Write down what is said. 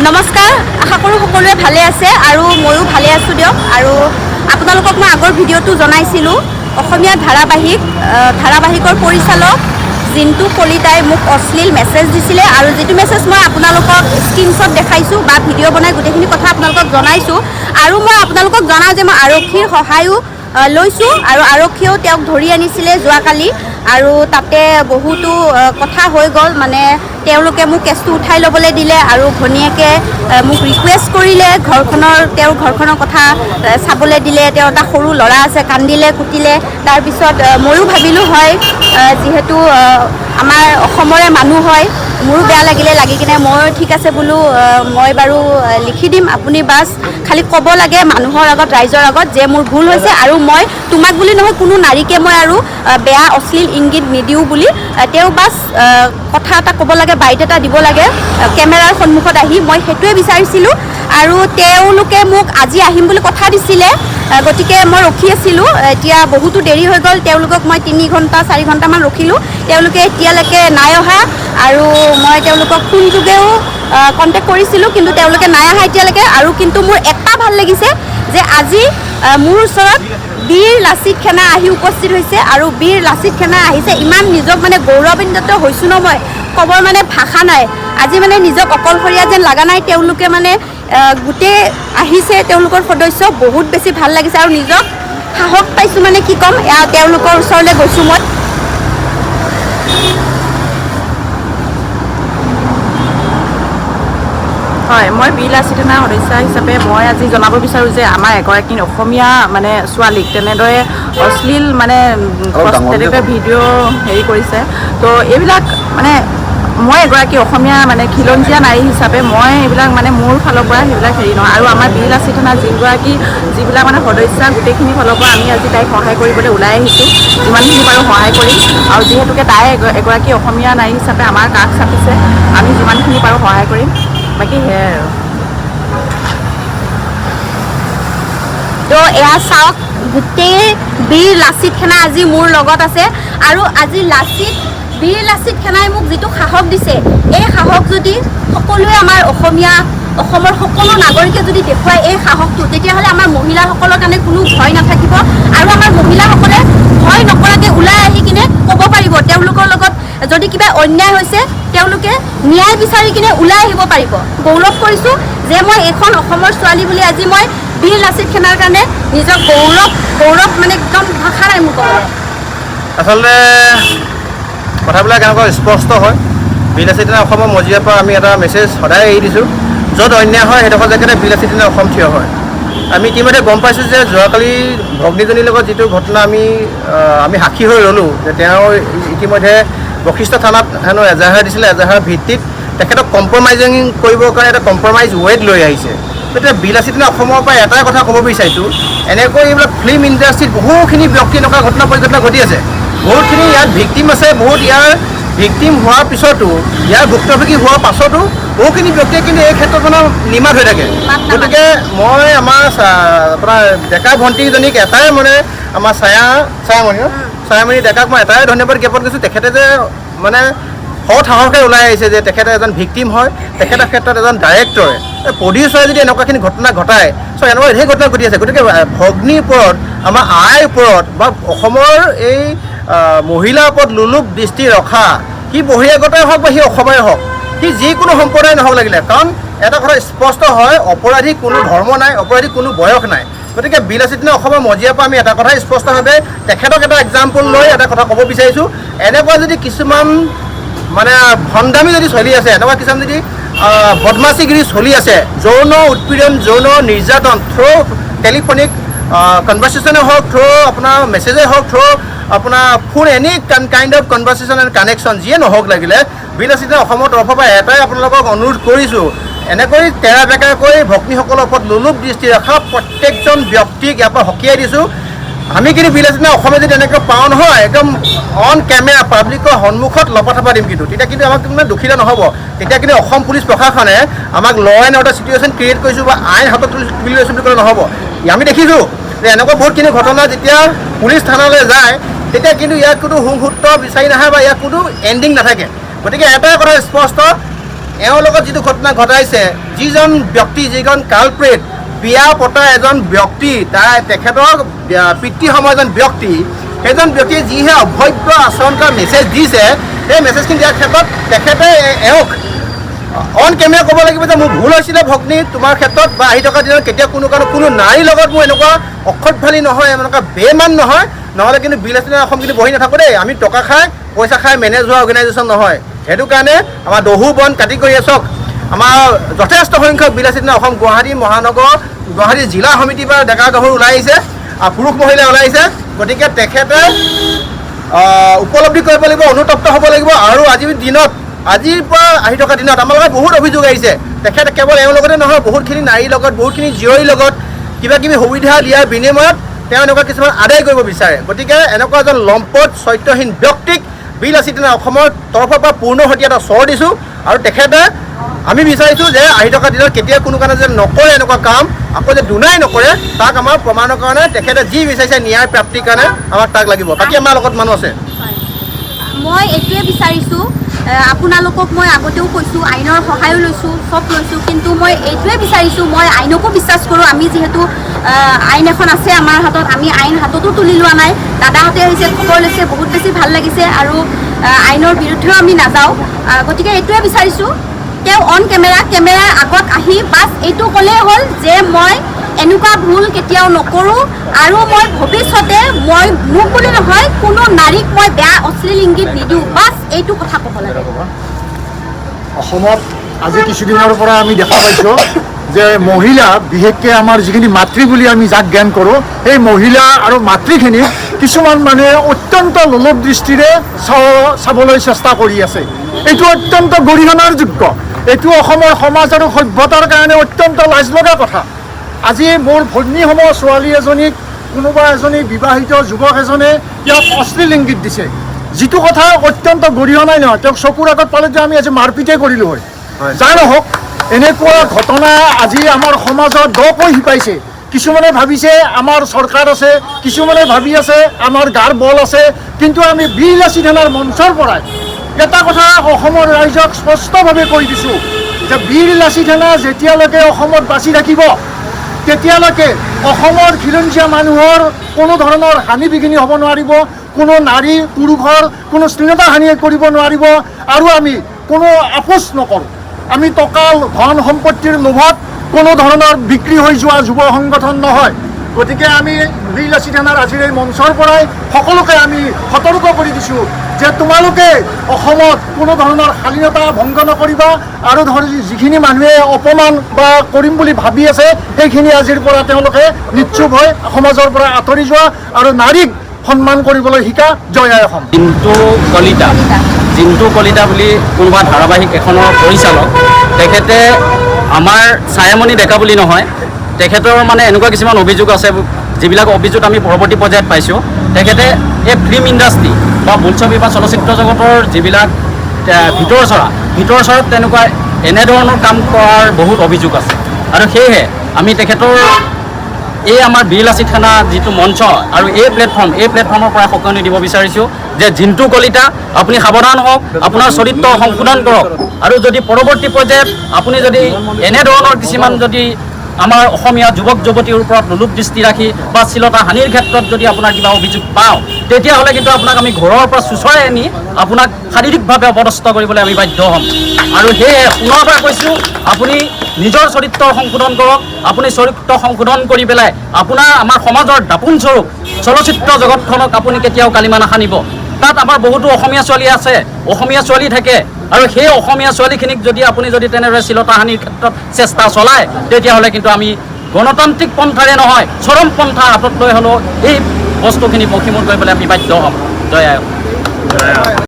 নমস্কাৰ, আশা কৰোঁ সকলোৱে ভালে আছে আৰু ময়ো ভালে আছোঁ দিয়ক। আৰু আপোনালোকক মই আগৰ ভিডিঅ'টো জনাইছিলোঁ, অসমীয়া ধাৰাবাহিকৰ পৰিচালক জিন্তু কলিতাই মোক অশ্লীল মেছেজ দিছিলে আৰু যিটো মেছেজ মই আপোনালোকক স্ক্ৰীনশ্বট দেখাইছোঁ বা ভিডিঅ' বনাই গোটেইখিনি কথা আপোনালোকক জনাইছোঁ। আৰু মই আপোনালোকক জনাওঁ যে মই আৰক্ষীৰ সহায়ো লৈছোঁ আৰু আৰক্ষীয়েও তেওঁক ধৰি আনিছিলে যোৱাকালি আৰু তাতে বহুতো কথা হৈ গ'ল। মানে তেওঁলোকে মোক কেছটো উঠাই ল'বলৈ দিলে আৰু ঘৈণীয়েকে মোক ৰিকুৱেষ্ট কৰিলে, তেওঁৰ ঘৰখনৰ কথা চাবলৈ দিলে। তেওঁৰ এটা সৰু ল'ৰা আছে, কান্দিলে কুটিলে। তাৰপিছত ময়ো ভাবিলোঁ হয়, যিহেতু আমাৰ অসমৰে মানুহ হয়, মোৰো বেয়া লাগিলে, লাগি কিনে ময়ো ঠিক আছে বোলো, মই বাৰু লিখি দিম, আপুনি বাছ খালি ক'ব লাগে মানুহৰ আগত, ৰাইজৰ আগত যে মোৰ ভুল হৈছে আৰু মই তোমাক বুলি নহয় কোনো নাৰীকে মই আৰু বেয়া অশ্লীল ইংগিত নিদিওঁ বুলি। তেওঁ বাছ কথা এটা ক'ব লাগে, বাইট এটা দিব লাগে কেমেৰাৰ সন্মুখত আহি, মই সেইটোৱে বিচাৰিছিলোঁ। আৰু তেওঁলোকে মোক আজি আহিম বুলি কথা দিছিলে, গতিকে মই ৰখি আছিলোঁ। এতিয়া বহুতো দেৰি হৈ গ'ল, তেওঁলোকক মই 3 ঘণ্টা 4 ঘণ্টামান ৰখিলোঁ, তেওঁলোকে এতিয়ালৈকে নাই অহা। আৰু মই তেওঁলোকক ফোনযোগেও কণ্টেক্ট কৰিছিলোঁ, কিন্তু তেওঁলোকে নাই অহা এতিয়ালৈকে। আৰু কিন্তু মোৰ এটা ভাল লাগিছে যে আজি মোৰ ওচৰত বীৰ লাচিত সেনা আহি উপস্থিত হৈছে আৰু বীৰ লাচিত সেনা আহিছে, ইমান নিজক মানে গৌৰৱান্বিত হৈছোঁ ন মই, ক'বৰ মানে ভাষা নাই। আজি মানে নিজক অকলশৰীয়া যেন লগা নাই, তেওঁলোকে মানে গোটেই আহিছে, তেওঁলোকৰ সদস্য, বহুত বেছি ভাল লাগিছে আৰু নিজক সাহস পাইছোঁ, মানে কি ক'ম, এয়া তেওঁলোকৰ ওচৰলৈ গৈছোঁ মই। হয়, মই বীৰ লাচিত সেনাৰ সদস্য হিচাপে মই আজি জনাব বিচাৰোঁ যে আমাৰ এগৰাকী অসমীয়া মানে ছোৱালীক তেনেদৰে অশ্লীল মানে তেনেকৈ ভিডিঅ' হেৰি কৰিছে। তো এইবিলাক মানে মই এগৰাকী অসমীয়া মানে খিলঞ্জীয়া নাৰী হিচাপে মই এইবিলাক মানে মোৰ ফালৰ পৰা সেইবিলাক হেৰি নহয়। আৰু আমাৰ বীৰ লাচিত সেনাৰ যিবিলাক মানে সদস্য গোটেইখিনি ফালৰ পৰা আমি আজি তাইক সহায় কৰিবলৈ ওলাই আহিছোঁ, যিমানখিনি পাৰোঁ সহায় কৰিম। আৰু যিহেতুকে তাই এগৰাকী অসমীয়া নাৰী হিচাপে আমাৰ কাষ চাপিছে, আমি যিমানখিনি পাৰোঁ সহায় কৰিম, বাকী সেয়াই আৰু। তো এয়া চাওক, গোটেই বীৰ লাচিত সেনা আজি মোৰ লগত আছে আৰু আজি বীৰ লাচিত সেনাই মোক যিটো সাহস দিছে, এই সাহস যদি সকলোৱে আমাৰ অসমৰ সকলো নাগৰিকে যদি দেখুৱায় এই সাহসটো, তেতিয়াহ'লে আমাৰ মহিলাসকলৰ কাৰণে কোনো ভয় নাথাকিব আৰু আমাৰ মহিলাসকলে ভয় নকৰাকৈ ওলাই আহি কিনে ক'ব পাৰিব, তেওঁলোকৰ লগত যদি কিবা অন্যায় হৈছে তেওঁলোকে ন্যায় বিচাৰি কিনে ওলাই আহিব পাৰিব। গৌৰৱ কৰিছোঁ যে মই এইখন অসমৰ ছোৱালী বুলি আজি মই বীৰ লাচিত সেনাৰ কাৰণে নিজক গৌৰৱ মানে একদম ভাষা নাই মোৰ ক'বলৈ। আচলতে কথাবিলাক এনেকুৱা স্পষ্ট হয়, বীৰ লাচিত সেনা অসমৰ মজিয়াৰ পৰা আমি এটা মেছেজ সদায় এৰি দিছোঁ, য'ত অন্যায় হয় সেইডোখৰ জেগাতে বীৰ লাচিত সেনা অসম থিয় হয়। আমি ইতিমধ্যে গম পাইছোঁ যে যোৱাকালি ভগ্নীজনীৰ লগত যিটো ঘটনা আমি সাক্ষী হৈ ৰ'লোঁ, যে তেওঁ ইতিমধ্যে বশিষ্ঠ থানাত হেনো এজাহাৰ দিছিলে, এজাহাৰৰ ভিত্তিত তেখেতক কম্প্ৰমাইজিং কৰিবৰ কাৰণে এটা কম্প্ৰমাইজ ৱেট লৈ আহিছে। গতিকে বীৰ লাচিত সেনা অসমৰ পৰা এটাই কথা ক'ব বিচাৰিছোঁ, এনেকৈ এইবিলাক ফিল্ম ইণ্ডাষ্ট্ৰীত বহুখিনি ব্যক্তি এনেকুৱা ঘটনা পৰিঘটনা ঘটি আছে, বহুতখিনি ইয়াত ভিক্টিম আছে, বহুত ইয়াৰ ভিক্টিম হোৱাৰ পিছতো, ইয়াৰ ভুক্তভোগী হোৱাৰ পাছতো বহুখিনি ব্যক্তিয়ে কিন্তু এই ক্ষেত্ৰত মানে নিমাত হৈ থাকে। গতিকে মই আমাৰ আপোনাৰ ডেকা ভণ্টিজনীক এটাই মানে আমাৰ ছায়ামণি ন? ছায়ামণি ডেকাক মই এটাই ধন্যবাদ জ্ঞাপন কৰিছোঁ, তেখেতে যে মানে সৎ সাহসে ওলাই আহিছে যে তেখেতে এজন ভিক্টিম হয়, তেখেতৰ ক্ষেত্ৰত এজন ডাইৰেক্টৰে প্ৰডিউচাৰে যদি এনেকুৱাখিনি ঘটনা ঘটায়, চ' এনেকুৱা ঢেৰ ঘটনা ঘটি আছে। গতিকে ভগ্নীৰ ওপৰত, আমাৰ আইৰ ওপৰত বা অসমৰ এই মহিলাৰ ওপৰত লোলুপ দৃষ্টি ৰখা, সি বহিৰাগতই হওক বা সি অসমৰে হওক, সি যিকোনো সম্প্ৰদায় নহওক লাগিলে, কাৰণ এটা কথা স্পষ্ট হয়, অপৰাধী কোনো ধৰ্ম নাই, অপৰাধী কোনো বয়স নাই। গতিকে বীৰ লাচিত সেনা অসমৰ মজিয়াৰ পৰা আমি এটা কথাই স্পষ্টভাৱে তেখেতক এটা এক্সাম্পল লৈ এটা কথা ক'ব বিচাৰিছোঁ, এনেকুৱা যদি কিছুমান মানে ভণ্ডামি যদি চলি আছে, এনেকুৱা কিছুমান যদি বদমাচিগিৰি চলি আছে, যৌন উৎপীড়ন, যৌন নিৰ্যাতন থ্ৰ' টেলিফোনিক কনভাৰ্চেশ্যনে হওক, থ্ৰ' আপোনাৰ মেছেজে হওক, থ্ৰ' আপোনাৰ phone, any kind of conversation and connection যিয়ে নহওক লাগিলে, বীৰ লাচিত সেনা অসমৰ তৰফৰ পৰা এটাই আপোনালোকক অনুৰোধ কৰিছোঁ, এনেকৈ তেৰা বেকাকৈ ভগ্নীসকলৰ ওপৰত লোলুপ দৃষ্টি ৰখা প্ৰত্যেকজন ব্যক্তিক ইয়াৰ পৰা সকীয়াই দিছোঁ। আমি কিন্তু বীৰ লাচিত সেনা অসমে যদি এনেকৈ পাওঁ নহয়, একদম অন কেমেৰা পাব্লিকৰ সন্মুখত লপা থপা দিম, কিন্তু তেতিয়া কিন্তু আমাক মানে দুখিত নহ'ব। তেতিয়া কিন্তু অসম পুলিচ প্ৰশাসনে আমাক law and order situation create কৰিছোঁ বা আইন হাতত তুলি লৈছোঁ বুলি ক'লে নহ'ব। আমি দেখিছোঁ যে এনেকুৱা বহুতখিনি ঘটনা যেতিয়া পুলিচ থানালৈ যায়, তেতিয়া কিন্তু ইয়াৰ কোনো সংসূত্ৰ বিচাৰি নাহে বা ইয়াৰ কোনো এণ্ডিং নাথাকে। গতিকে এটাই কথা স্পষ্ট, এওঁৰ লগত যিটো ঘটনা ঘটাইছে, যিজন ব্যক্তি, যিজন কালপ্ৰেট, বিয়া পতা এজন ব্যক্তি, তেখেতৰ পিতৃ সম এজন ব্যক্তি, সেইজন ব্যক্তিয়ে যিহে অভব্য আচৰণ কৰা মেছেজ দিছে, সেই মেছেজখিনি দিয়াৰ ক্ষেত্ৰত তেখেতে এওঁক অন কেমেৰা ক'ব লাগিব যে মোৰ ভুল হৈছিলে ভগ্নী তোমাৰ ক্ষেত্ৰত, বা আহি থকা দিনত কেতিয়া কোনো কাৰণত কোনো নাৰীৰ লগত মোৰ এনেকুৱা অসভ্যালি নহয়, এনেকুৱা বেমান নহয়, নহ'লে কিন্তু বিলাসী অসম কিন্তু বহি নাথাকোঁ দেই। আমি টকা খাই পইচা খাই মেনেজ হোৱা অৰ্গেনাইজেশ্যন নহয়। সেইটো কাৰণে আমাৰ দহু বন কাটি কৰি চাওক, আমাৰ যথেষ্ট সংখ্যক বিলাসী অসম গুৱাহাটী মহানগৰ, গুৱাহাটী জিলা সমিতিৰ পৰা ডেকা গাভৰু ওলাই আহিছে আৰু পুৰুষ মহিলা ওলাই আহিছে। গতিকে তেখেতে উপলব্ধি কৰিব লাগিব, অনুতপ্ত হ'ব লাগিব। আৰু আজিৰ দিনত, আজিৰ পৰা আহি থকা দিনত আমাৰ লগত বহুত অভিযোগ আহিছে, তেখেত কেৱল এওঁৰ লগতে নহয়, বহুতখিনি নাৰীৰ লগত, বহুতখিনি জীয়ৰীৰ লগত কিবা কিবি সুবিধা দিয়াৰ বিনিময়ত তেওঁ এনেকুৱা কিছুমান আদায় কৰিব বিচাৰে। গতিকে এনেকুৱা এজন লম্পট চৰিত্ৰহীন ব্যক্তিক বিলাসী থানা অসমৰ তৰফৰ পৰা পূৰ্ণ সৈতে এটা চৰ দিছোঁ। আৰু তেখেতে আমি বিচাৰিছোঁ যে আহি থকা দিনত কেতিয়া কোনো কাৰণে যে নকৰে এনেকুৱা কাম, আকৌ যে দুনাই নকৰে, তাক আমাৰ প্ৰমাণৰ কাৰণে তেখেতে যি বিচাৰিছে ন্যায় প্ৰাপ্তিৰ কাৰণে আমাক তাক লাগিব। বাকী আমাৰ লগত মানুহ আছে। মই এইটোৱে বিচাৰিছোঁ, আপোনালোকক মই আগতেও কৈছোঁ, আইনৰ সহায়ো লৈছোঁ, চব লৈছোঁ, কিন্তু মই এইটোৱে বিচাৰিছোঁ, মই আইনকো বিশ্বাস কৰোঁ। আমি যিহেতু আইন এখন আছে আমাৰ হাতত, আমি আইন হাততো তুলি লোৱা নাই। দাদাহঁতে আহিছে, খবৰ লৈছে, বহুত বেছি ভাল লাগিছে। আৰু আইনৰ বিৰুদ্ধেও আমি নাযাওঁ। গতিকে এইটোৱে বিচাৰিছোঁ, তেওঁ অন কেমেৰা, কেমেৰাৰ আগত আহি বাছ এইটো ক'লেই হ'ল যে মই এনেকুৱা ভুল কেতিয়াও নকৰোঁ আৰু মই ভৱিষ্যতে মই মোক বুলি নহয় কোনো নাৰীক মই বেয়া অশ্লীল ইংগিত নিদিওঁ, বাছ এইটো কথা ক'ব লাগে। অসমত আজি কিছুদিনৰ পৰা আমি দেখা পাইছোঁ যে মহিলা, বিশেষকৈ আমাৰ যিখিনি মাতৃ বুলি আমি যাক জ্ঞান কৰোঁ, সেই মহিলা আৰু মাতৃখিনি কিছুমান মানুহে অত্যন্ত লোলুপ দৃষ্টিৰে চাবলৈ চেষ্টা কৰি আছে। এইটো অত্যন্ত গৰিহণাৰ যোগ্য। এইটো অসমৰ সমাজ আৰু সভ্যতাৰ কাৰণে অত্যন্ত লাজ লগা কথা। আজি মোৰ ভগ্নীসম ছোৱালী এজনীক কোনোবা এজনী বিবাহিত যুৱক এজনে তেওঁক অশ্লীল ইংগিত দিছে, যিটো কথা অত্যন্ত গৰিহণাই নহয়। তেওঁক চকুৰ আগত পালে যে আমি আজি মাৰপিটে কৰিলোঁ হয়। যা নহওক, এনেকুৱা ঘটনা আজি আমাৰ সমাজত দকৈ শিপাইছে। কিছুমানে ভাবিছে আমাৰ চৰকাৰ আছে, কিছুমানে ভাবি আছে আমাৰ গাৰ বল আছে, কিন্তু আমি বিলাসী থানাৰ মঞ্চৰ পৰাই এটা কথা অসমৰ ৰাইজক স্পষ্টভাৱে কৈ দিছোঁ যে বীৰ লাচিত সেনা যেতিয়ালৈকে অসমত বাচি থাকিব, তেতিয়ালৈকে অসমৰ খিলঞ্জীয়া মানুহৰ কোনো ধৰণৰ হানি বিঘিনি হ'ব নোৱাৰিব, কোনো নাৰী পুৰুষৰ কোনো শ্লীলতা হানি কৰিব নোৱাৰিব। আৰু আমি কোনো আপোচ নকৰোঁ। আমি টকা ধন সম্পত্তিৰ লোভত কোনো ধৰণৰ বিক্ৰী হৈ যোৱা যুৱ সংগঠন নহয়। গতিকে আমি বীৰ লাচিত সেনাৰ আজিৰ এই মঞ্চৰ পৰাই সকলোকে আমি সতৰ্ক কৰি দিছোঁ যে তোমালোকে অসমত কোনো ধৰণৰ শালীনতা ভংগ নকৰিবা আৰু ধৰি যিখিনি মানুহে অপমান বা কৰিম বুলি ভাবি আছে, সেইখিনি আজিৰ পৰা তেওঁলোকে নিশ্চুপ হৈ সমাজৰ পৰা আঁতৰি যোৱা আৰু নাৰীক সন্মান কৰিবলৈ শিকা। জয় আই অসম। জিন্তু কলিতা, জিন্তু কলিতা বুলি কোনোবা ধাৰাবাহিক এখনৰ পৰিচালক, তেখেতে আমাৰ ছায়ামণি ডেকা বুলি নহয়, তেখেতৰ মানে এনেকুৱা কিছুমান অভিযোগ আছে যিবিলাক অভিযোগ আমি পৰৱৰ্তী পৰ্যায়ত পাইছোঁ। তেখেতে এই ফিল্ম ইণ্ডাষ্ট্ৰী বা বোলছবি বা চলচ্চিত্ৰ জগতৰ যিবিলাক ভিতৰ চৰাত তেনেকুৱা এনেধৰণৰ কাম কৰাৰ বহুত অভিযোগ আছে। আৰু সেয়েহে আমি তেখেতৰ এই আমাৰ বীৰ লাচিত সেনা যিটো মঞ্চ আৰু এই প্লেটফৰ্মৰ পৰা সকীয়নি দিব বিচাৰিছোঁ যে জিন্তু কলিতা, আপুনি সাৱধান হওক, আপোনাৰ চৰিত্ৰ সংশোধন কৰক। আৰু যদি পৰৱৰ্তী পৰ্যায়ত আপুনি যদি এনেধৰণৰ কিছুমান যদি আমাৰ অসমীয়া যুৱক যুৱতীৰ ওপৰত লোলুপ দৃষ্টি ৰাখি বা শ্লীলতা হানিৰ ক্ষেত্ৰত যদি আপোনাৰ কিবা অভিযোগ পাওঁ, তেতিয়াহ'লে কিন্তু আপোনাক আমি ঘৰৰ পৰা চোঁচৰাই আনি আপোনাক শাৰীৰিকভাৱে অপদস্থ কৰিবলৈ আমি বাধ্য হ'ম। আৰু সেয়ে পুনৰবাৰ কৈছোঁ, আপুনি নিজৰ চৰিত্ৰ সংশোধন কৰক। আপুনি চৰিত্ৰ সংশোধন কৰি পেলাই আপোনাৰ আমাৰ সমাজৰ দাপোনস্বৰূপ চলচ্চিত্ৰ জগতখনক আপুনি কেতিয়াও কালিমা নাসানিব। তাত আমাৰ বহুতো অসমীয়া ছোৱালী আছে, অসমীয়া ছোৱালী থাকে, আৰু সেই অসমীয়া ছোৱালীখিনিক যদি আপুনি যদি তেনেদৰে শ্লীলতা হানিৰ ক্ষেত্ৰত চেষ্টা চলায়, তেতিয়াহ'লে কিন্তু আমি গণতান্ত্ৰিক পন্থাৰে নহয়, চৰম পন্থা হাতত লৈ হ'লেও এই বস্তুখিনি মষিমূৰ কৰিবলৈ আমি বাধ্য হ'ম। জয় আই অসম।